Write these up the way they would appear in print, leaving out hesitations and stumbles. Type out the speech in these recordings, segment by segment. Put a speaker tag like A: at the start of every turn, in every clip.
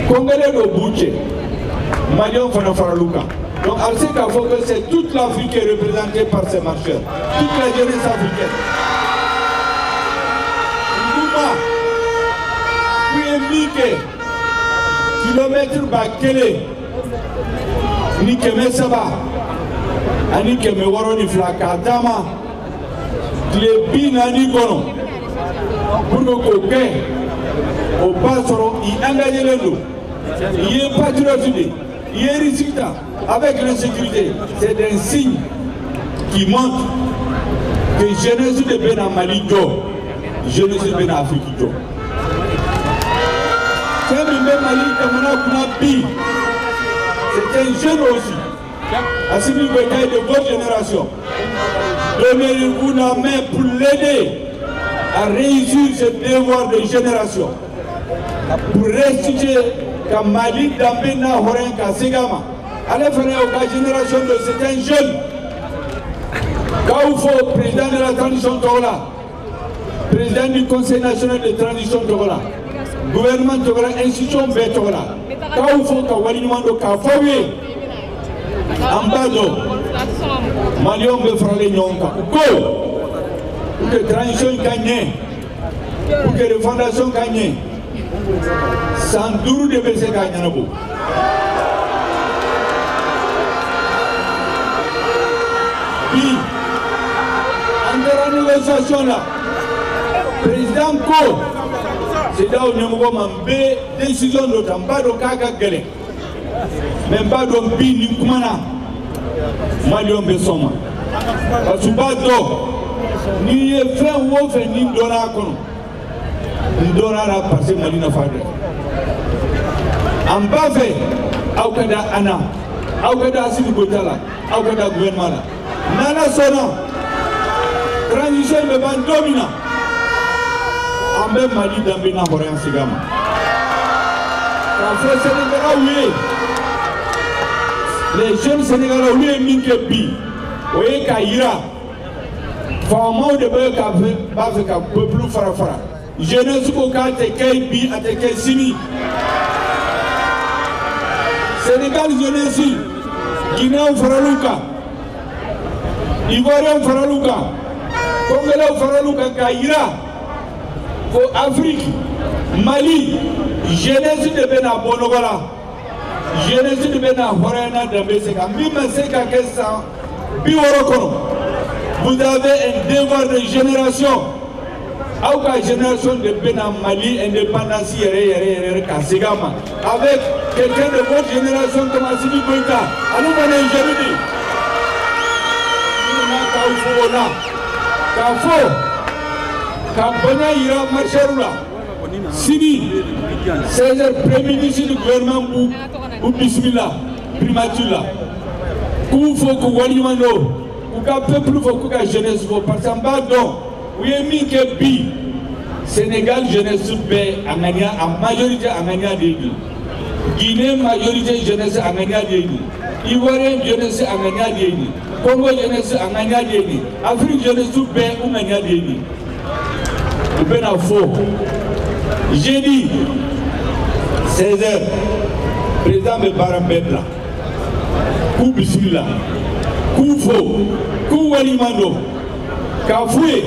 A: Congolais dɔ b'u cɛ, Maliens fana faral'u kan. Donc a bɛ se k'a fɔ que c'est toute l'Afrique qui est représentée par ces marcheurs, toute la jeunesse africaine. N k'u ye min kɛ kilomètre 1362 k'a taama tile 40 kɔnɔ pour que k'o kɛ, o b'a sɔrɔ i engagé don, i ye patriote de, i ye risque ta avec l'insécurité. C'est un signe qui montre que jeunesse de bɛ na Mali jɔ, jeunesse bɛ na Afrique jɔ. Fɛn min bɛ Mali jamana kunna bi, c'est un jeune aussi. Assimi Goïta est de votre génération. Donnez-vous la main pour l'aider à réussir ce devoir de génération, pour restituer ka Mali danbe n'a hɔrɔnya ka segin a ma. Ale fana y'o ka génération de, c'est un jeune. K'aw fo président de la transition tɔgɔ la, président du conseil national de transition tɔgɔ la, gouvernement tɔgɔ la, institution bɛɛ tɔgɔ la, k'aw fo ka waleɲuman dɔn k'a fɔ aw ye. An b'a dɔn Maliyɛnw bɛ faralen ɲɔgɔn kan, u ko pour que transition in ka ɲɛ, pour que refondation ka ɲɛ, san 5 de bɛ se k'a ɲɛnabɔ. Bi an taara négociation la, président ko CEDEAO ɲɛmɔgɔ ma, n bɛ décision dɔ ta, n b'a dɔn k'a ka gɛlɛn, mais n b'a dɔn bi nin kuma na Maliyɛnw bɛ sɔn ma, parce que u b'a dɔn n'i ye fɛn o fɛn ni dɔnna a kɔnɔ, n dɔnna la parce que Mali nafa dɛ. An b'a fɛ aw ka da an na, aw ka da Assimi Goïta la, aw ka da gouvernement la. N'Ala sɔnna, transition bɛ ban don min na, an bɛ Mali danbe n'a hɔrɔnya segin a ma. K'a fɔ Sénégalaw ye, les jeunes Sénégalais, olu ye min kɛ bi, o ye k'a yira faamaw de bɛ ka b'a fɛ ka peuple fara fara. Jeunesse ko k'a tɛ kɛ bi, a tɛ kɛ sini. Sénégal jeunesse, Guinéen faral'u kan, Ivoirien faral'u kan, Congolais faral'u kan, k'a yira ko Afrique, Mali jeunesse de bɛ na bɔ nɔgɔ la, jeunesse de bɛ na hɔrɔnya n'a danbe se kan. Min ma se ka kɛ san 60 kɔnɔ, vous avez un devoir de génération. Aw ka génération de bɛ na Mali indépendance yɛrɛ yɛrɛ yɛrɛ ka segin a ma avec quelqu'un de votre génération comme Assimi Goïta. Ale fana ye jeune de ye. N nana k'aw fo o la, k'a fɔ ka bonya yira marcheurs la. Sini 16h, premier ministre du gouvernement b'u bisimila primature la, k'u fo k'u waleɲuman dɔn, k'u ka peuple fo, k'u ka jeunesse fo, parce que an b'a dɔn u ye min kɛ bi. Sénégal jeunesse bɛɛ a ŋaniya, a majorité a ŋaniya de ye nin. Guinée majorité jeunesse a ŋaniya de ye nin. Ivoirien jeunesse a ŋaniya de ye nin. Congo jeunesse a ŋaniya de ye nin. Afrique jeunesse bɛɛ u ŋaniya de ye nin. U bɛna fo jeudi 16h, président bɛ baara bɛɛ bila, k'u bisimila, k'u fo, k'u waleɲuman dɔn, k'a f'u ye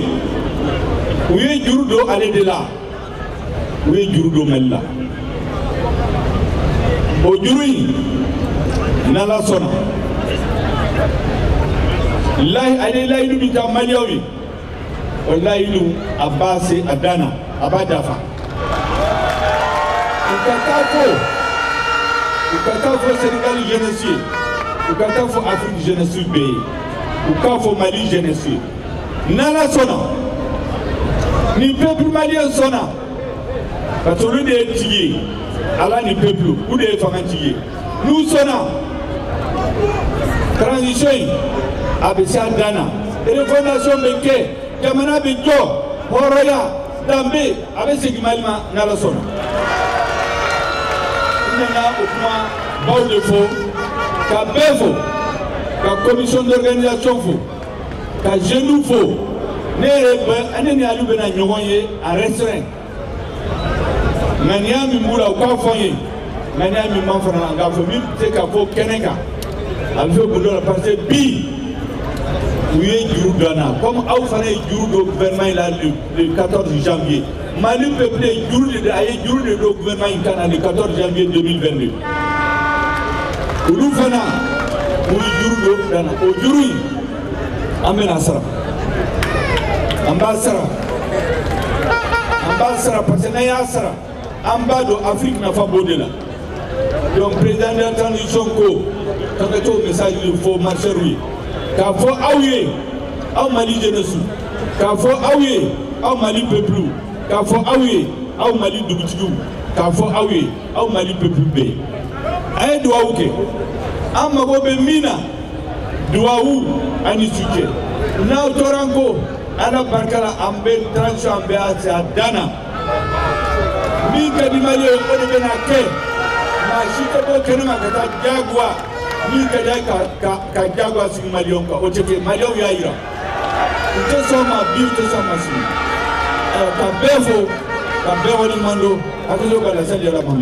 A: u ye juru don ale de la, u ye juru don Mali la. O juru in, n'Ala sɔnna, layi ale layidu min ta Maliyɛnw ye, o layidu a b'a se a dan na, a b'a dafa. U ka taa fo, u ka taa fɔ Sénégal jeunesse ye, u ka taa fɔ Afrique jeunesse bɛɛ ye, u k'a fɔ Mali jeunesse ye. N'Ala sɔnna, ni peuple malien sɔnna, parce que olu de ye tigi ye, Ala ni peuple, u de ye fanga tigi ye. N'u sɔnna, transition in a bɛ se a dan na, refondation bɛ kɛ, jamana bɛ jɔ, hɔrɔnya danbe a bɛ segin Mali ma n'Ala sɔnna. N nana o kuma baw de fɔ, ka bɛɛ fo, ka commission d'organisation fo, ka jeunes fo. Ne yɛrɛ bɛ, ne ni Aliou bɛna ɲɔgɔn ye a restreint. Ŋaniya min b'u la u k'a fɔ n ye, ŋaniya min b'an fana la an k'a fɔ, min bɛ se ka fɔ kɛnɛ kan a bɛ se gundo la, parce que bi u ye juru don an na comme aw fana ye juru don gouvernement in la le 14 janvier. Mali peuple ye juru de, a ye juru de don gouvernement in kan na le 14 janvier 2022. Olu fana u ye juru don an na, o juru in an bɛna sara, an b'a sara, an b'a sara, parce que n'an y'a sara an b'a dɔn Afrique nafa b'o de la. Donc président de la transition ko k'an ka t'o message de fɔ marcheurs ye, k'a fɔ aw ye aw Mali jeunesse, k'a fɔ aw ye aw Mali peuple, k'a fɔ aw ye aw Mali dugutigiw, k'a fɔ aw ye aw Mali peuple bɛɛ. A ye duwawu kɛ, an mago bɛ min na, duwawu ani soutien. N'aw tora an kɔ, Ala barika la, an bɛ transition, an bɛ a se a dan na. Min ka di Mali ye, o de bɛna kɛ. Maa si tɛ bɔ kɛnɛma ka taa diyagoya min ka di a ye ka diyagoya sigi maliyɛnw kan, o tɛ kɛ. Maliyɛnw y'a yira u tɛ sɔn ma bi, u tɛ sɔn ma sini. Ka bɛɛ fo, ka bɛɛ waleɲuman dɔn. Hakili ka laseli yɛrɛ ma.